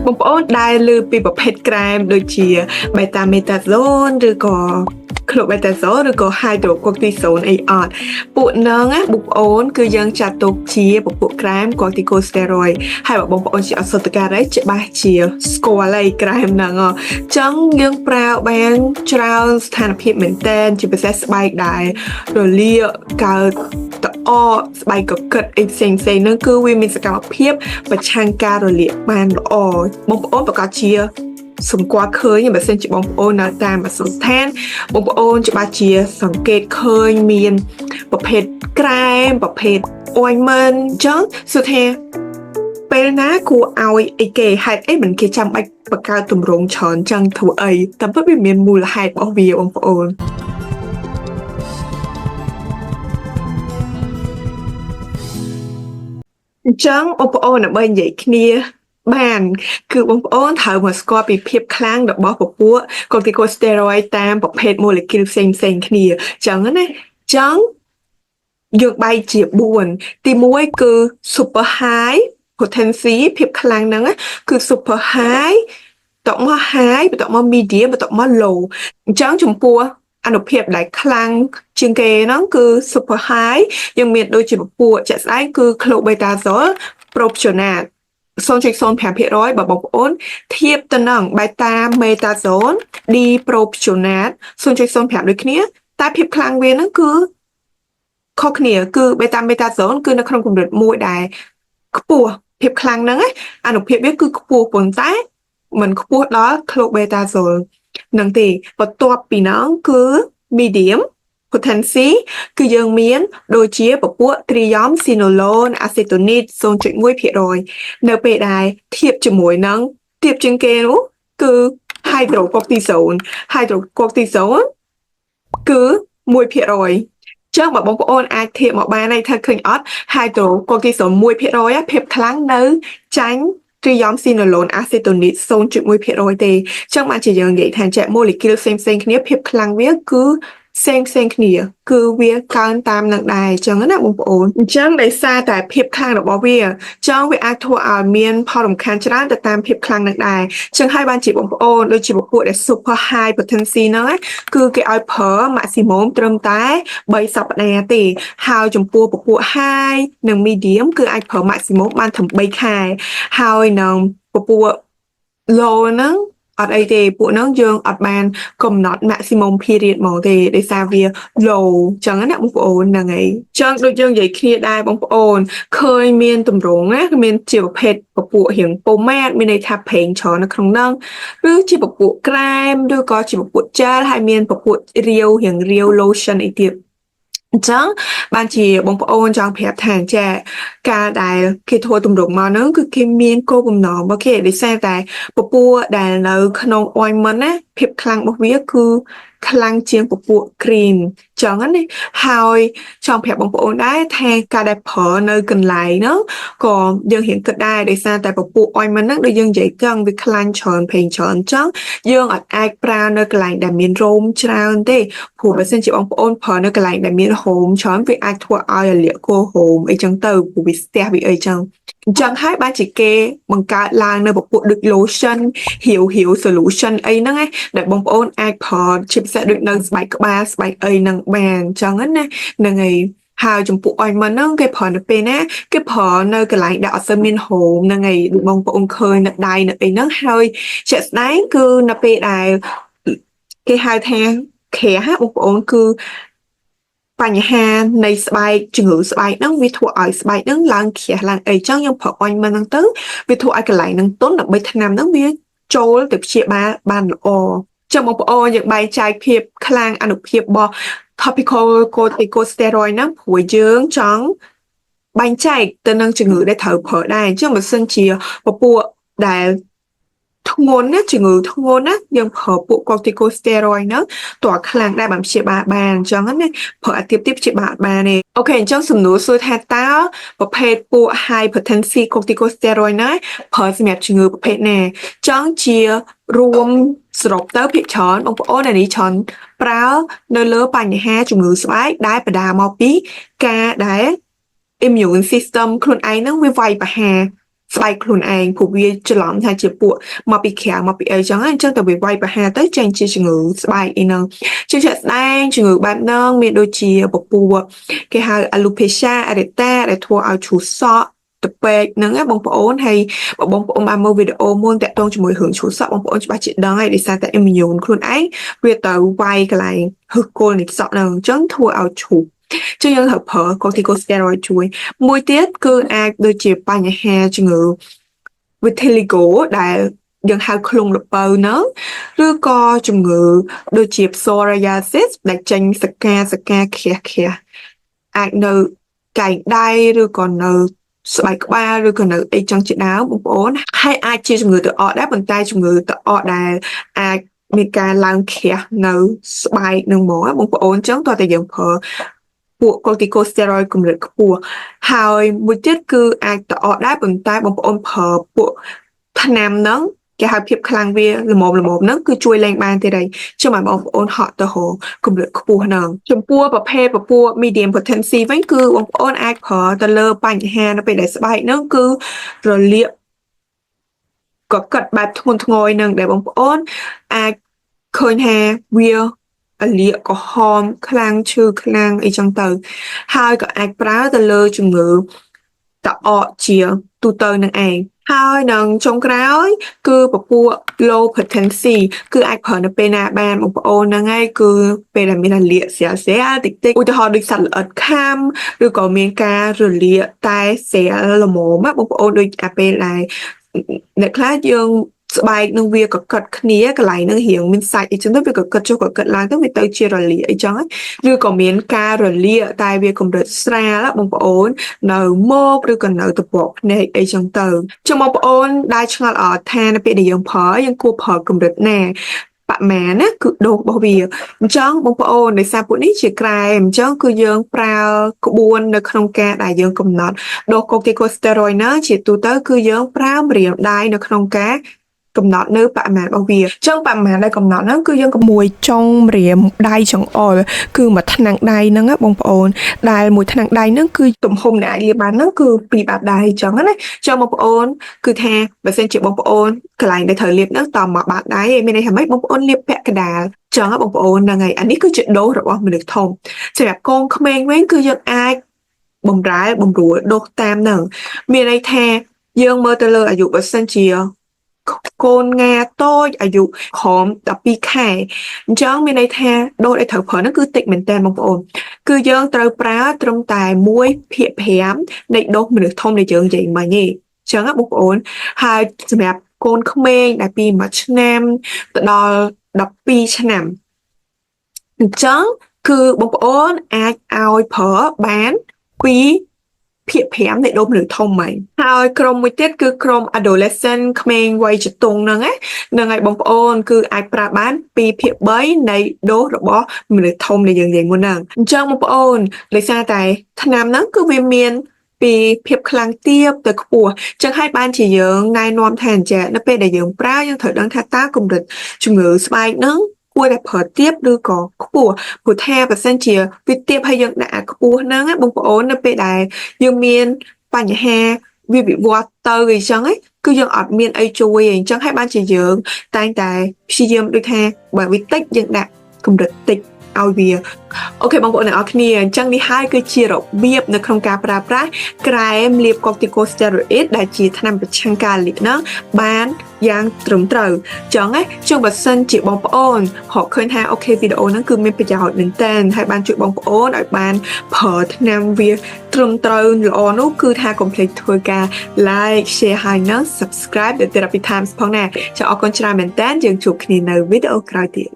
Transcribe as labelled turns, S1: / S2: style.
S1: បងប្អូនដែលឮពីប្រភេទក្រែមដូចជា betamethasone ឬក៏ clobetasol ឬក៏ hydrocortisone អីអត់ពួកហ្នឹងណាបងប្អូនគឺយើងចាត់ទុកជាពពួកក្រែម corticosteroid ហើយបើបងប្អូនជាអសតការីច្បាស់ជាស្គាល់ហើយក្រែមហ្នឹងអញ្ចឹងយើងប្រើបានច្រើនស្ថានភាពមែនតែនជាពិសេសស្បែកដែលរលាកកើតតអកស្បែកកកិតអីផ្សេងផ្សេងហ្នឹងគឺវាមានសកម្មភាពប្រឆាំងការរលាកបានល្អបងប្អូនប្រកាសជាសម្គាល់ឃើញបើសិនជាបងប្អូននៅតាមអសន្តានបងប្អូនច្បាស់ជាសង្កេតឃើញមានប្រភេទក្រែមប្រភេទ ointment អញ្ចឹងសួរថាពេលណាគួរឲ្យអីគេហេតុអីមិនគេចាំបាច់បង្កើតទម្រង់ច្រើនចឹងធ្វើអីតែពិតវាមានមូលហេតុរបស់វាបងប្អូនអញ្ចឹងបងប្អូនដើម្បីនិយាយគ្នាបានគឺបងប្អូនត្រូវមកស្គាល់ពីភាពខ្លាំងរបស់ពពួក corticosteroid តាមប្រភេទ molecule ផ្សេងផ្សេងគ្នាអញ្ចឹងណាអញ្ចឹងយើងបែកជា4ទី1គឺ super high potency ភាពខ្លាំងហ្នឹងគឺ super high បន្ទាប់មក high បន្ទាប់មក medium បន្ទាប់មក low អញ្ចឹងចំពោះអនុភាពដែលខ្លាំងជាងគេហ្នឹងគឺ super high យើងមានដូចជាពពួកជាក់ស្ដែងគឺ clobetasol propionate 0.05%បើបងប្អូនធៀបទៅនឹង betamethasone dipropionate 0.05ដូចគ្នាតែភាពខ្លាំងវាហ្នឹងគឺខុសគ្នាគឺ betamethasone គឺនៅក្នុងកម្រិតមួយដែលខ្ពស់ភាពខ្លាំងហ្នឹងអនុភាពវាគឺខ្ពស់ប៉ុន្តែมันខ្ពស់ដល់ clobetasol នឹងទេបន្ទាប់ពីហ្នឹងគឺ medium potency គឺយើងមានដូចជាពពួក triamcinolone acetonide 0.1%នៅពេលដែលធៀបជាមួយនឹងទៀបជាងគេនោះគឺ hydrocortisone hydrocortisone គឺ1%ចឹងបើបងប្អូនអាចធៀបមកបានហើយថាឃើញអត់ hydrocortisone 1%ភាពខ្លាំងនៅចាញ់ triamcinolone acetonide 0.1%ទេចឹងបានជាយើងនិយាយថាចែក molecule ផ្សេងផ្សេងគ្នាភាពខ្លាំងវាគឺផ្សេងផ្សេងគ្នាគឺវាកើនតាមនឹងដែរអញ្ចឹងណាបងប្អូនអញ្ចឹងដោយសារតែភាពខ្លាំងរបស់វាអញ្ចឹងវាអាចធ្វើឲ្យមានផលរំខានច្រើនទៅតាមភាពខ្លាំងនឹងដែរអញ្ចឹងហើយបានជាបងប្អូនដូចជាពពួកដែល super high potency ហ្នឹងគឺគេឲ្យប្រើ maximum ត្រឹមតែ3សប្តាហ៍ទេហើយចំពោះពពួក high និង medium គឺអាចប្រើ maximum បានត្រឹម3ខែហើយនឹងពពួក low ហ្នឹងអត់អីទេពួកហ្នឹងយើងអត់បានកំណត់ maximum period ហ្មងទេដោយសារវា low ចឹងណាបងប្អូនហ្នឹងហើយចឹងដូចយើងនិយាយគ្នាដែរបងប្អូនឃើញមានតម្រងណាមានជាប្រភេទពពួករៀង pomade មានន័យថាប្រេងច្រើននៅក្នុងហ្នឹងឬជាពពួកក្រែមឬក៏ជាពពួក gel ហើយមានពពួករាវរៀងរាវ lotion អីទៀតអញ្ចឹងបានជាបងប្អូនចង់ប្រាប់ថាចាការដែលគេធ្វើទម្រង់មកហ្នឹងគឺគេមានគោលបំណងរបស់គេដោយសារតែពពួកដែលនៅក្នុង ointment ណាភាពខ្លាំងរបស់វាគឺខ្លាំងជាងពពួក cream ចឹងណាហើយចង់ប្រាប់បងប្អូនដែរថាការដែលប្រើនៅកន្លែងហ្នឹងក៏យើងរៀងគិតដែរដោយសារតែពពួក ointment ហ្នឹងដូចយើងនិយាយចឹងវាខ្លាញ់ច្រើនប្រេងច្រើនចឹងយើងអត់អាចប្រើនៅកន្លែងដែលមានរោមច្រើនទេព្រោះបើសិនជាបងប្អូនប្រើនៅកន្លែងដែលមានរោមច្រើនវាអាចធ្វើឲ្យរលាកគោរោមអីចឹងទៅព្រោះវាស្ទះវាអីចឹងអញ្ចឹងហើយបានជាគេបង្កើតឡើងនៅពពួកដូច lotion រាវរាវ solution អីហ្នឹងឯងដែលបងប្អូនអាចប្រើជាពិសេសដូចនៅស្បែកក្បាលស្បែកអីហ្នឹងបានអញ្ចឹងណាហ្នឹងហើយហើយចំពោះ ointment ហ្នឹងគេប្រើនៅពេលណាគេប្រើនៅកន្លែងដែលអត់សូវមានរោមហ្នឹងហើយដូចបងប្អូនឃើញនៅដៃនៅអីហ្នឹងហើយជាក់ស្ដែងគឺនៅពេលដែលគេហៅថាក្រាស់បងប្អូនគឺបញ្ហានៃស្បែកជំងឺស្បែកហ្នឹងវាធ្វើឲ្យស្បែកហ្នឹងឡើងក្រាស់ឡើងអីចឹងយើងប្រើ ointment ហ្នឹងទៅវាធ្វើឲ្យកន្លែងហ្នឹងទន់ដើម្បីថ្នាំហ្នឹងវាចូលទៅព្យាបាលបានល្អចឹងបងប្អូនយើងបែងចែកភាពខ្លាំងអនុភាពរបស់ topical corticosteroid ហ្នឹងព្រោះយើងចង់បែងចែកទៅនឹងជំងឺដែលត្រូវប្រើដែរអញ្ចឹងបើសិនជាពពួកដែលធ្ងន់ណាជំងឺធ្ងន់ណាយើងប្រើពួក corticosteroid ហ្នឹងតើខ្លាំងដែរបានព្យាបាលបានអញ្ចឹងណាប្រើអាទៀបទៀតព្យាបាលអត់បានទេOK អញ្ចឹងសំណួរសួរថាតើប្រភេទពួក high potency corticosteroid ណាប្រើសម្រាប់ជំងឺប្រភេទណាចង់ជារួមសរុបទៅភាគច្រើនបងប្អូនអានេះច្រើនប្រើនៅលើបញ្ហាជំងឺស្បែកដែលបណ្ដាលមកពីការដែល immune system ខ្លួនឯងហ្នឹងវាវាយប្រហារ ស្បែកខ្លួនឯងព្រោះវាច្រឡំថាជាពួកមកពីក្រៅមកពីអីចឹងអញ្ចឹងតែវាវាយប្រហារទៅចេញជាជំងឺស្បែកអីហ្នឹងជាជាក់ស្ដែងជំងឺបែបហ្នឹងមានដូចជាពពួកគេហៅ alopecia areata ដែលធ្វើឲ្យជ្រុះសក់ទៅពេកហ្នឹងណាបងប្អូនហើយបើបងប្អូនបានមើលវីដេអូមុនតាក់ទងជាមួយរឿងជ្រុះសក់បងប្អូនច្បាស់ជាដឹងហើយដោយសារតែ immune ខ្លួនឯងវាទៅវាយកន្លែងហឹសគល់នៃសក់ហ្នឹងអញ្ចឹងធ្វើឲ្យជ្រុះចឹងយើងត្រូវប្រើ corticosteroid ជួយមួយទៀតគឺអាចដូចជាបញ្ហាជំងឺ vitiligo ដែលយើងហៅឃ្លុងល្ពៅហ្នឹងឬក៏ជំងឺដូចជា psoriasis ដែលចេញសកាសកាក្រាស់ក្រាស់អាចនៅកែងដៃឬក៏នៅស្បែកក្បាលឬក៏នៅអីចឹងជាដើមបងប្អូនហើយអាចជាជំងឺទឹកអកដែរប៉ុន្តែជំងឺទឹកអកដែលអាចមានការឡើងក្រាស់នៅស្បែកនឹងហ្មងបងប្អូនអញ្ចឹងតើតែយើងប្រើពួក corticosteroid កម្រិតខ្ពស់ហើយមួយទៀតគឺអាចទឹកអកដែរប៉ុន្តែបងប្អូនប្រើពួកថ្នាំហ្នឹងគេហៅភាពខ្លាំងវាល្មមល្មមហ្នឹងគឺជួយលែងបានទៀតហើយចឹងបានបងប្អូនហក់ទៅរកកម្រិតខ្ពស់ហ្នឹងចំពោះប្រភេទពពួក medium potency វិញគឺបងប្អូនអាចប្រើទៅលើបញ្ហានៅពេលដែលស្បែកហ្នឹងគឺរលាកកកិតបែបធ្ងន់ធ្ងរនឹងដែលបងប្អូនអាចឃើញថាវាលាកក្រហមខ្លាំងឈឺខ្លាំងអីចឹងទៅហើយក៏អាចប្រើទៅលើជំងឺតអកជាទូទៅនឹងឯងហើយនឹងចុងក្រោយគឺពពួក low potency គឺអាចប្រើនៅពេលណាបានបងប្អូនហ្នឹងហើយគឺពេលដែលមានរលាកស្រាលស្រាលតិចតិចឧទាហរណ៍ដូចសត្វល្អិតខាំឬក៏មានការរលាកតែស្រាលល្មមបងប្អូនដូចអាពេលដែលអ្នកខ្លះយើងស្បែកនឹងវាក៏កត់គ្នាកន្លែងនឹងរៀងមានសាច់អីចឹងទៅវាក៏កត់ចុះក៏កត់ឡើងទៅវាទៅជារលាកអីចឹងឬក៏មានការរលាកតែវាកម្រិតស្រាលបងប្អូននៅមកឬក៏នៅតបកភ្នែកអីចឹងទៅចឹងបងប្អូនដែលឆ្ងល់អត់ថានៅពេលដែលយើងប្រើយើងគួរប្រើកម្រិតណាបមាណាគឺដូសរបស់វាអញ្ចឹងបងប្អូនដោយសារពួកនេះជាក្រែមអញ្ចឹងគឺយើងប្រើក្បួននៅក្នុងការដែលយើងកំណត់ដូស corticosteroid ហ្នឹងជាទូទៅគឺយើងប្រើម្រាមដៃនៅក្នុងការកំណត់នៅបរិមាណរបស់វាអញ្ចឹងបរិមាណដែលកំណត់ហ្នឹងគឺយើងក៏មួយចុងម្រាមដៃចង្អុលគឺមួយថ្នាំងដៃហ្នឹងណាបងប្អូនដែលមួយថ្នាំងដៃហ្នឹងគឺទំហំដែលអាចលាបបានហ្នឹងគឺពីរបាតដៃអញ្ចឹងណាចឹងបងប្អូនគឺថាបើសិនជាបងប្អូនកន្លែងដែលត្រូវលាបហ្នឹងតមកបាតដៃមានន័យថាម៉េចបងប្អូនលាបពាក់កណ្ដាលចឹងបងប្អូនហ្នឹងហើយអានេះគឺជាដូសរបស់មនុស្សធំសម្រាប់កូនក្មេងវិញគឺយើងអាចបំរែបំរួលដូសតាមហ្នឹងមានន័យថាយើងមើលទៅលើអាយុបើសិនជាកូនងាតូចអាយុក្រោម12ខែអញ្ចឹងមានន័យថាដូសដែលត្រូវប្រើហ្នឹងគឺតិចមែនតើបងប្អូនគឺយើងត្រូវប្រើត្រឹមតែ1/5នៃដូសមនុស្សធំដែលយើងនិយាយមិញទេអញ្ចឹងបងប្អូនហើយសម្រាប់កូនក្មេងដែលពី1ឆ្នាំទៅដល់12ឆ្នាំអញ្ចឹងគឺបងប្អូនអាចឲ្យប្រើបាន2/5នៃដូសមនុស្សធំហើយហើយក្រុមមួយទៀតគឺក្រុម adolescent ក្មេងវ័យជំទង់ហ្នឹងណាហ្នឹងហើយបងប្អូនគឺអាចប្រើបាន2/3នៃដូសរបស់មនុស្សធំដែលយើងនិយាយមុនហ្នឹងអញ្ចឹងបងប្អូនដោយសារតែថ្នាំហ្នឹងគឺវាមានពីភាពខ្លាំងទាបទៅខ្ពស់ចឹងហើយបានជាយើងណែនាំថាអញ្ចឹងនៅពេលដែលយើងប្រើយើងត្រូវដឹងថាតើកម្រិតជំងឺស្បែកហ្នឹងគួរតែប្រើទាបឬក៏ខ្ពស់ព្រោះថាបើសិនជាវាទាបហើយយើងដាក់អាខ្ពស់ហ្នឹងណាបងប្អូននៅពេលដែលយើងមានបញ្ហាវាវិវត្តទៅអីចឹងឯងគឺយើងអត់មានអីជួយឯងអញ្ចឹងហើយបានជាយើងតែងតែព្យាយាមដូចថាបើវាតិចយើងដាក់កម្រិតតិចឲ្យវាOK បងប្អូនទាំងអស់គ្នាអញ្ចឹងនេះហើយគឺជារបៀបនៅក្នុងការប្រើប្រាស់ក្រែមលាប corticosteroid ដែលជាថ្នាំប្រឆាំងការលាកហ្នឹងបានយ៉ាងត្រឹមត្រូវចឹងណាចឹងបើសិនជាបងប្អូនរកឃើញថាOK វីដេអូហ្នឹងគឺមានប្រយោជន៍មែនតើហើយបានជួយបងប្អូនឲ្យបានប្រើថ្នាំវាត្រឹមត្រូវល្អនោះគឺថាកុំភ្លេចធ្វើការ like share ហើយនិង subscribe ដល់ Therapy Times ផងណាចាអរគុណច្រើនមែនតើយើងជួបគ្នានៅវីដេអូក្រោយទៀត។